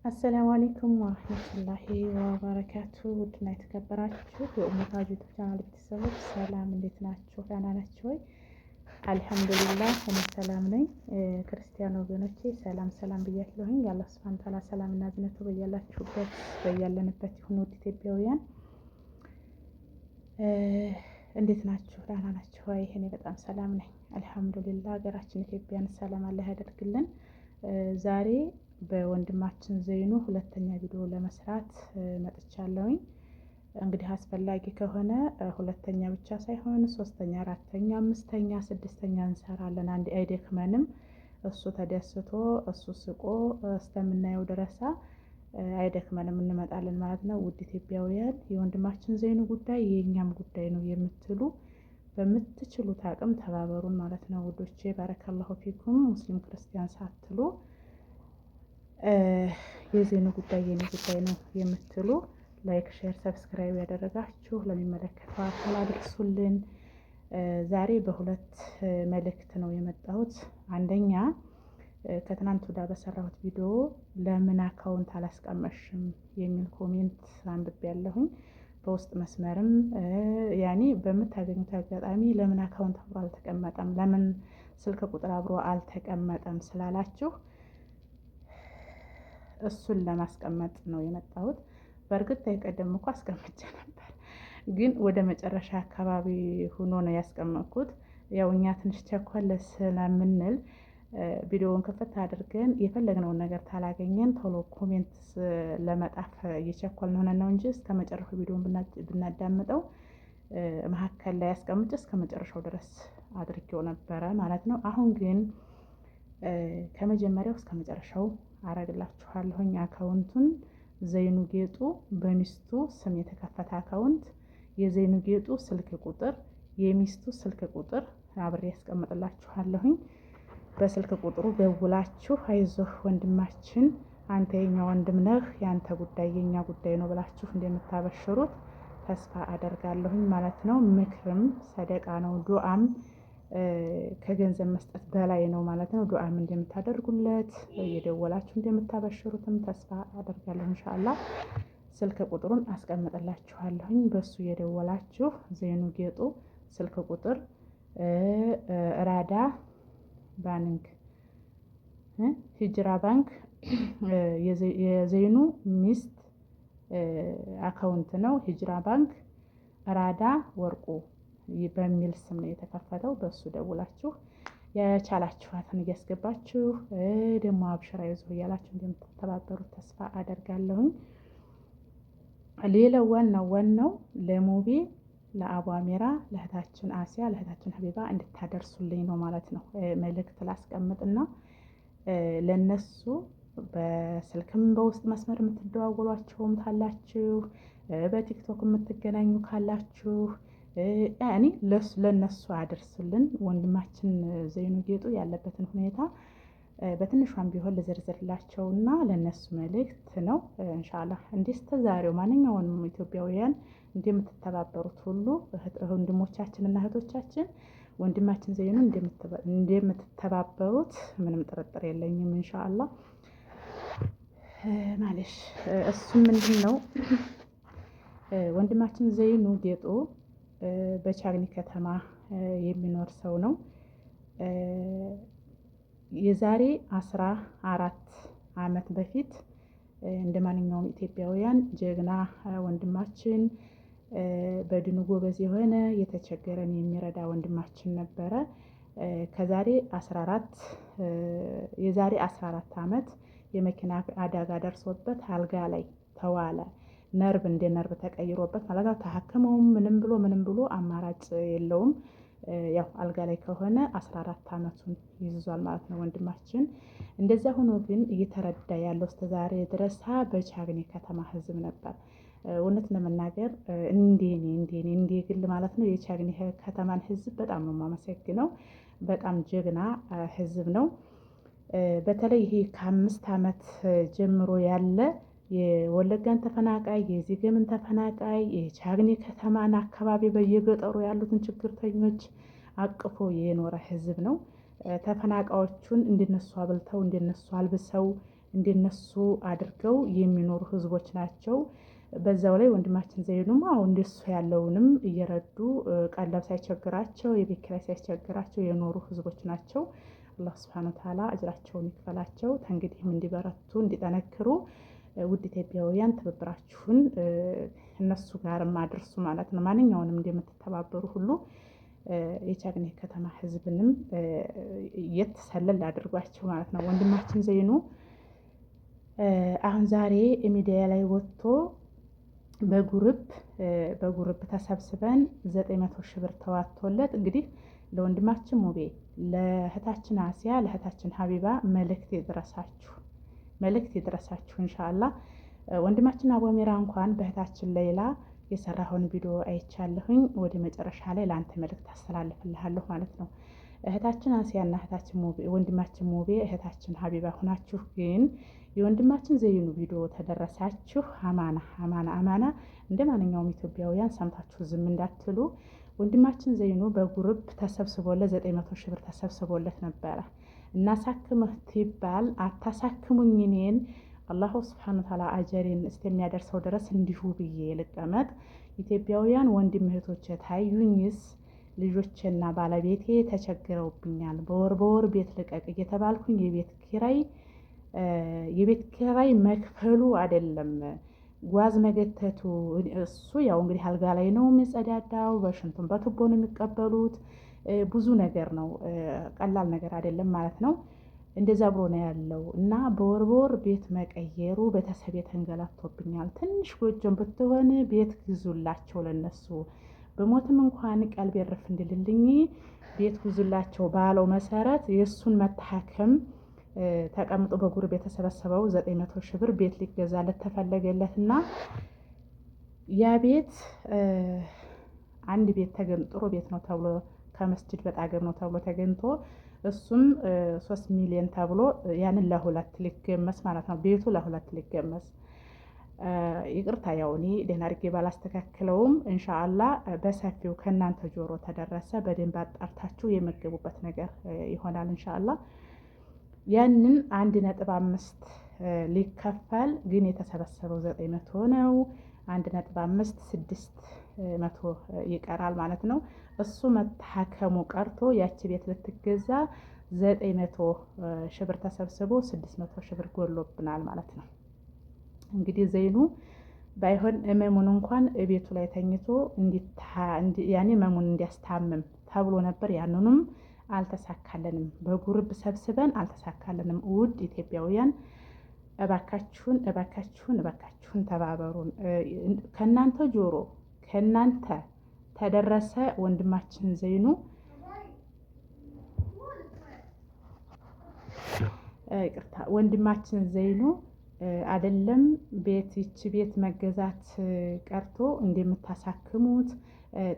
السلام عليكم ورحمة الله وبركاته። ውድና የተከበራችሁ የኡሙታጅ YouTube channel ቤተሰቦች ሰላም፣ እንዴት ናችሁ? ደህና ናችሁ ወይ? الحمد لله እኔ ሰላም ነኝ። ክርስቲያን ወገኖቼ ሰላም ሰላም ብያለሁኝ። የአላህ سبحانه وتعالى ሰላምና እዝነቱ በያላችሁበት በያለንበት ይሁን። ውድ ኢትዮጵያውያን እንዴት ናችሁ? ደህና ናችሁ ወይ? እኔ በጣም ሰላም ነኝ الحمد لله። ሀገራችን ኢትዮጵያን ሰላም አላህ ያደርግልን። ዛሬ በወንድማችን ዘይኑ ሁለተኛ ቪዲዮ ለመስራት መጥቻለሁኝ። እንግዲህ አስፈላጊ ከሆነ ሁለተኛ ብቻ ሳይሆን ሶስተኛ፣ አራተኛ፣ አምስተኛ፣ ስድስተኛ እንሰራለን። አንድ አይደክመንም። እሱ ተደስቶ እሱ ስቆ እስከምናየው ድረሳ አይደክመንም፣ እንመጣለን ማለት ነው። ውድ ኢትዮጵያውያን የወንድማችን ዘይኑ ጉዳይ የእኛም ጉዳይ ነው የምትሉ በምትችሉት አቅም ተባበሩን ማለት ነው ውዶቼ። بارك الله فيكم ሙስሊም ክርስቲያን ሳትሉ የዜኑ ጉዳይ የኔ ጉዳይ ነው የምትሉ like፣ share፣ subscribe ያደረጋችሁ ለሚመለከተው አካል አድርሱልን። ዛሬ በሁለት መልእክት ነው የመጣሁት። አንደኛ ከትናንት ወዲያ በሰራሁት ቪዲዮ ለምን account አላስቀመጥሽም የሚል comment አንብቤያለሁኝ። በውስጥ መስመርም ያኔ በምታገኙት አጋጣሚ ለምን account አብሮ አልተቀመጠም፣ ለምን ስልክ ቁጥር አብሮ አልተቀመጠም ስላላችሁ እሱን ለማስቀመጥ ነው የመጣሁት። በእርግጥ የቀደም እኮ አስቀምጬ ነበር፣ ግን ወደ መጨረሻ አካባቢ ሆኖ ነው ያስቀመጥኩት። ያው እኛ ትንሽ ቸኮል ስለምንል ቪዲዮውን ክፍት አድርገን የፈለግነውን ነገር ታላገኘን ቶሎ comment ለመጣፍ እየቸኮልን ሆነን ነው እንጂ እስከ መጨረሻው ቪዲዮውን ብናዳምጠው መሀከል ላይ አስቀምጬ እስከ መጨረሻው ድረስ አድርጌው ነበረ ማለት ነው። አሁን ግን ከመጀመሪያው እስከ መጨረሻው አረግላችኋለሁኝ። account ኡን ዘይኑ ጌጡ በሚስቱ ስም የተከፈተ account፣ የዘይኑ ጌጡ ስልክ ቁጥር፣ የሚስቱ ስልክ ቁጥር አብሬ ያስቀምጥላችኋለሁኝ። በስልክ ቁጥሩ ደውላችሁ አይዞህ ወንድማችን፣ አንተ የኛ ወንድም ነህ፣ የአንተ ጉዳይ የኛ ጉዳይ ነው ብላችሁ እንደምታበሽሩት ተስፋ አደርጋለሁኝ ማለት ነው። ምክርም ሰደቃ ነው፣ ዱዓም ከገንዘብ መስጠት በላይ ነው ማለት ነው። ዱዓም እንደምታደርጉለት እየደወላችሁ እንደምታበሽሩትም ተስፋ አደርጋለሁ። إن شاء الله ስልክ ቁጥሩን አስቀምጥላችኋለሁኝ። በሱ እየደወላችሁ ዘይኑ ጌጡ ስልክ ቁጥር ራዳ ባንክ ሂጅራ ባንክ የዘይኑ ሚስት account ነው። ሂጅራ ባንክ ራዳ ወርቁ በሚል ስም ነው የተከፈተው። በሱ ደውላችሁ የቻላችኋትን እያስገባችሁ ደግሞ አብሽራ ይዞ እያላችሁ እንደምትተባበሩት ተስፋ አደርጋለሁኝ። ሌላው ዋናው ዋናው ለሙቤ ለአቡ አሜራ ለእህታችን አሲያ ለእህታችን ሀቢባ እንድታደርሱልኝ ነው ማለት ነው። መልእክት ላስቀምጥና ለነሱ በስልክም በውስጥ መስመር የምትደዋወሏቸውም ካላችሁ በቲክቶክ የምትገናኙ ካላችሁ እኔ ለነሱ አድርሱልን። ወንድማችን ዘይኑ ጌጡ ያለበትን ሁኔታ በትንሿም ቢሆን ልዘርዝርላቸውና ለነሱ መልእክት ነው። إن شاء الله እንዲህ እስከ ዛሬው ማንኛውንም ኢትዮጵያውያን እንደምትተባበሩት ሁሉ ወንድሞቻችንና እህቶቻችን ወንድማችን ዘይኑ እንደምትተባበሩት ምንም ጥርጥር የለኝም። إن شاء الله ማለሽ እሱም ምንድን ነው ወንድማችን ዘይኑ ጌጡ በቻግኒ ከተማ የሚኖር ሰው ነው። የዛሬ 14 ዓመት በፊት እንደ ማንኛውም ኢትዮጵያውያን ጀግና ወንድማችን በድኑ ጎበዝ የሆነ የተቸገረን የሚረዳ ወንድማችን ነበረ። ከዛሬ 14 የዛሬ 14 ዓመት የመኪና አደጋ ደርሶበት አልጋ ላይ ተዋለ። ነርቭ እንደ ነርቭ ተቀይሮበት ማለት ነው። ተሐክመውም ምንም ብሎ ምንም ብሎ አማራጭ የለውም። ያው አልጋ ላይ ከሆነ 14 ዓመቱን ይዟል ማለት ነው ወንድማችን። እንደዚያ ሆኖ ግን እየተረዳ ያለው እስከዛሬ ድረስ በቻግኒ ከተማ ህዝብ ነበር። እውነት ለመናገር እንዴኔ እንዴኔ እንዴ ግል ማለት ነው የቻግኒ ከተማን ህዝብ በጣም ነው የማመሰግነው። በጣም ጀግና ህዝብ ነው። በተለይ ይሄ ከ5 ዓመት ጀምሮ ያለ የወለጋን ተፈናቃይ፣ የዚገምን ተፈናቃይ፣ የቻግኒ ከተማን አካባቢ በየገጠሩ ያሉትን ችግርተኞች አቅፎ የኖረ ህዝብ ነው። ተፈናቃዮቹን እንዲነሱ አብልተው እንዲነሱ አልብሰው እንደነሱ አድርገው የሚኖሩ ህዝቦች ናቸው። በዛው ላይ ወንድማችን ዘይኑም አሁ እንደሱ ያለውንም እየረዱ ቀለብ ሳይቸግራቸው የቤት ኪራይ ሳይቸግራቸው የኖሩ ህዝቦች ናቸው። አላህ ስብሐነ ወተዓላ አጅራቸውን ይክፈላቸው። ተንግዲህም እንዲበረቱ እንዲጠነክሩ ውድ ኢትዮጵያውያን ትብብራችሁን እነሱ ጋርም አድርሱ ማለት ነው። ማንኛውንም እንደምትተባበሩ ሁሉ የቻግኒ ከተማ ህዝብንም የተሰለል አድርጓቸው ማለት ነው። ወንድማችን ዘይኑ አሁን ዛሬ ሚዲያ ላይ ወጥቶ በ group ተሰብስበን 900,000 ብር ተዋጥቶለት እንግዲህ ለወንድማችን ሙቤ፣ ለእህታችን አሲያ፣ ለእህታችን ሀቢባ መልእክት ይድረሳችሁ፣ መልእክት ይድረሳችሁ። እንሻላ ወንድማችን አቦሜራ እንኳን በእህታችን ሌላ የሰራኸውን ቪዲዮ አይቻለሁኝ። ወደ መጨረሻ ላይ ለአንተ መልእክት አስተላልፍልሃለሁ ማለት ነው። እህታችን አሲያና እህታችን ሙቤ፣ ወንድማችን ሙቤ፣ እህታችን ሀቢባ ሁናችሁ ግን የወንድማችን ዘይኑ ቪዲዮ ተደረሳችሁ፣ አማና አማና አማና እንደ ማንኛውም ኢትዮጵያውያን ሰምታችሁ ዝም እንዳትሉ። ወንድማችን ዘይኑ በ group ተሰብስቦለት 900,000 ብር ተሰብስቦለት ነበረ። እናሳክምህ ትባል አታሳክሙኝ፣ እኔን አላሁ ስብሐነ ወተዓላ አጀሬን እስከሚያደርሰው ድረስ እንዲሁ ብዬ ልቀመጥ። ኢትዮጵያውያን ወንድም እህቶቼ ታዩኝስ ልጆቼና ባለቤቴ ተቸግረውብኛል። በወር በወር ቤት ልቀቅ እየተባልኩኝ የቤት ኪራይ መክፈሉ አይደለም ጓዝ መገተቱ። እሱ ያው እንግዲህ አልጋ ላይ ነው የሚጸዳዳው፣ በሽንቱን በቱቦ ነው የሚቀበሉት። ብዙ ነገር ነው፣ ቀላል ነገር አይደለም ማለት ነው። እንደዛ ብሎ ነው ያለው እና በወር በወር ቤት መቀየሩ ቤተሰብ የተንገላቶብኛል። ትንሽ ጎጆም ብትሆን ቤት ግዙላቸው ለነሱ፣ በሞትም እንኳን ቀልቤ እርፍ እንድልልኝ ቤት ግዙላቸው ባለው መሰረት የእሱን መታከም ተቀምጦ በ group የተሰበሰበው 900,000 ብር ቤት ሊገዛለት ተፈለገለትና ያ ቤት አንድ ቤት ጥሩ ቤት ነው ተብሎ ከመስጅድ በጣገብ ነው ተብሎ ተገኝቶ እሱም 3 ሚሊዮን ተብሎ ያንን ለሁለት ሊገመስ ማለት ነው። ቤቱ ለሁለት ሊገመስ፣ ይቅርታ ያው እኔ ደህና አድርጌ ባላስተካክለውም እንሻአላ በሰፊው ከእናንተ ጆሮ ተደረሰ በደንብ አጣርታችሁ የመገቡበት ነገር ይሆናል እንሻአላ። ያንን 1.5 ሊከፈል ግን የተሰበሰበው 900 ነው። 1.5 600 ይቀራል ማለት ነው። እሱ መታከሙ ቀርቶ ያቺ ቤት ልትገዛ 900,000 ብር ተሰብስቦ 600,000 ብር ጎሎብናል ማለት ነው። እንግዲህ ዘይኑ ባይሆን እመሙን እንኳን ቤቱ ላይ ተኝቶ ያኔ እመሙን እንዲያስታምም ተብሎ ነበር። ያንኑም አልተሳካለንም። በ group ሰብስበን አልተሳካለንም። ውድ ኢትዮጵያውያን እባካችሁን እባካችሁን እባካችሁን ተባበሩን። ከእናንተ ጆሮ ከእናንተ ተደረሰ ወንድማችን ዘይኑ፣ ይቅርታ፣ ወንድማችን ዘይኑ አይደለም ቤት ይቺ ቤት መገዛት ቀርቶ እንደምታሳክሙት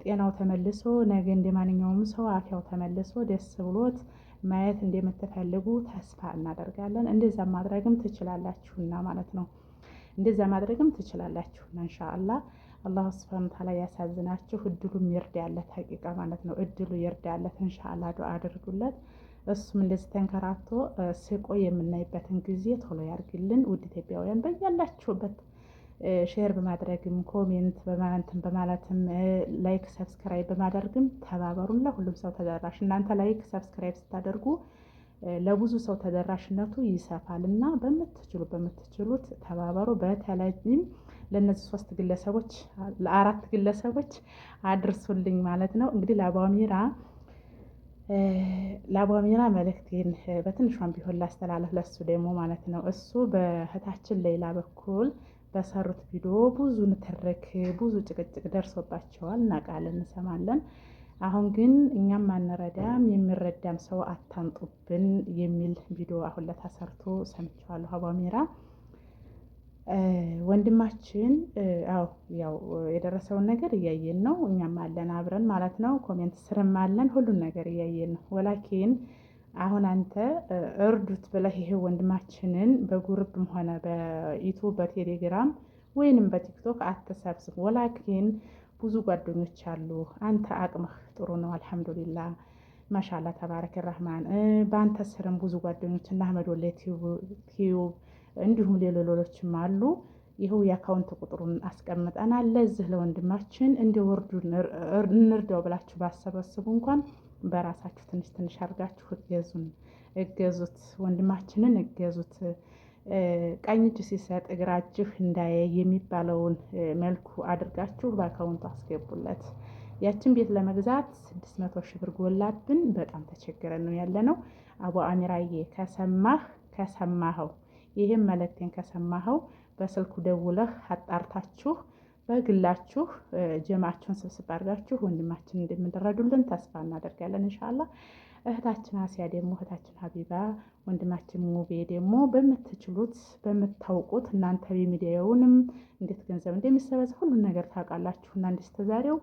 ጤናው ተመልሶ ነገ እንደማንኛውም ሰው አፊያው ተመልሶ ደስ ብሎት ማየት እንደምትፈልጉ ተስፋ እናደርጋለን። እንደዛ ማድረግም ትችላላችሁና ማለት ነው። እንደዛ ማድረግም ትችላላችሁና ኢንሻአላህ አላሁ ስብሐነ ወተዓላ ያሳዝናችሁ፣ እድሉም ይርዳለት ሀቂቃ ማለት ነው። እድሉ ይርዳለት ኢንሻአላህ ዱአ አድርጉለት። እሱም እንደዚህ ተንከራቶ ስቆ የምናይበትን ጊዜ ቶሎ ያርግልን። ውድ ኢትዮጵያውያን በያላችሁበት share በማድረግም comment በማለትም በማለትም like subscribe በማድረግም ተባበሩን። ለሁሉም ሰው ተደራሽ እናንተ like subscribe ስታደርጉ ለብዙ ሰው ተደራሽነቱ ይሰፋል እና በምትችሉት ተባበሩ። በተለይም ለእነዚህ ሶስት ግለሰቦች ለአራት ግለሰቦች አድርሱልኝ ማለት ነው። እንግዲህ ለአቧሚራ መልእክቴን በትንሿም ቢሆን ላስተላለፍ ለሱ ደግሞ ማለት ነው። እሱ በእህታችን ሌላ በኩል በሰሩት ቪዲዮ ብዙ ንትርክ ብዙ ጭቅጭቅ ደርሶባቸዋል። እናውቃለን፣ እንሰማለን። አሁን ግን እኛም አንረዳም የሚረዳም ሰው አታምጡብን የሚል ቪዲዮ አሁን ለታ ሰርቶ ሰምቼዋለሁ። አቧሚራ ወንድማችን አዎ ያው የደረሰውን ነገር እያየን ነው። እኛም አለን አብረን ማለት ነው። comment ስርም አለን፣ ሁሉን ነገር እያየን ነው። ወላኪን አሁን አንተ እርዱት ብለህ ይሄ ወንድማችንን በ group ም ሆነ በዩቱብ በቴሌግራም ወይንም በቲክቶክ አትሰብስብ። ወላኪን ብዙ ጓደኞች አሉ። አንተ አቅምህ ጥሩ ነው፣ አልሐምዱሊላ ማሻላ ተባረክ ረህማን። በአንተ ስርም ብዙ ጓደኞች እና አህመድ ወሌ ቲዩብ እንዲሁም ሌሎችም አሉ። ይኸው የ account ቁጥሩን አስቀምጠናል። ለዚህ ለወንድማችን እንደ ወርዱ እንርዳው ብላችሁ ባሰበስቡ እንኳን በራሳችሁ ትንሽ ትንሽ አድርጋችሁ እገዙን፣ እገዙት፣ ወንድማችንን እገዙት። ቀኝ እጅ ሲሰጥ ግራ እጅህ እንዳያይ የሚባለውን መልኩ አድርጋችሁ በ account ኡ አስገቡለት። ያችን ቤት ለመግዛት 600 ሺህ ብር ጎላብን። በጣም ተቸግረን ነው ያለ ነው። አቡ አሚራዬ፣ ከሰማህ፣ ከሰማኸው፣ ይህም መልእክቴን ከሰማኸው በስልኩ ደውለህ አጣርታችሁ በግላችሁ ጀማችሁን ስብስብ አድርጋችሁ ወንድማችን እንደምትረዱልን ተስፋ እናደርጋለን ኢንሻአላህ። እህታችን አሲያ ደግሞ፣ እህታችን ሀቢባ፣ ወንድማችን ሙቤ ደግሞ በምትችሉት፣ በምታውቁት፣ እናንተ የሚዲያውንም እንዴት ገንዘብ እንደሚሰበሰብ ሁሉን ነገር ታውቃላችሁ እና እንደስተዛሬው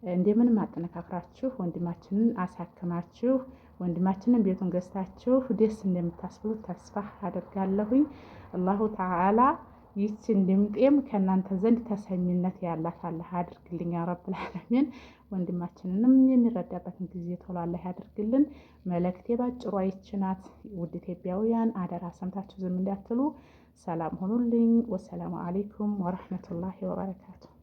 እንደምንም አጠነካክራችሁ ወንድማችንን አሳክማችሁ ወንድማችንን ቤቱን ገዝታችሁ ደስ እንደምታስብሉት ተስፋ አደርጋለሁኝ። አላሁ ተዓላ ይችን ድምጤም ከእናንተ ዘንድ ተሰሚነት ያላት አላህ አድርግልኝ ያ ረብል ዓለሚን። ወንድማችንንም የሚረዳበትን ጊዜ ቶሎ አላህ ያድርግልን። መልእክቴ ባጭሩ ይህች ናት። ውድ ኢትዮጵያውያን፣ አደራ ሰምታችሁ ዝም እንዳትሉ። ሰላም ሆኑልኝ። ወሰላሙ አለይኩም ወረህመቱላሂ ወበረካቱ።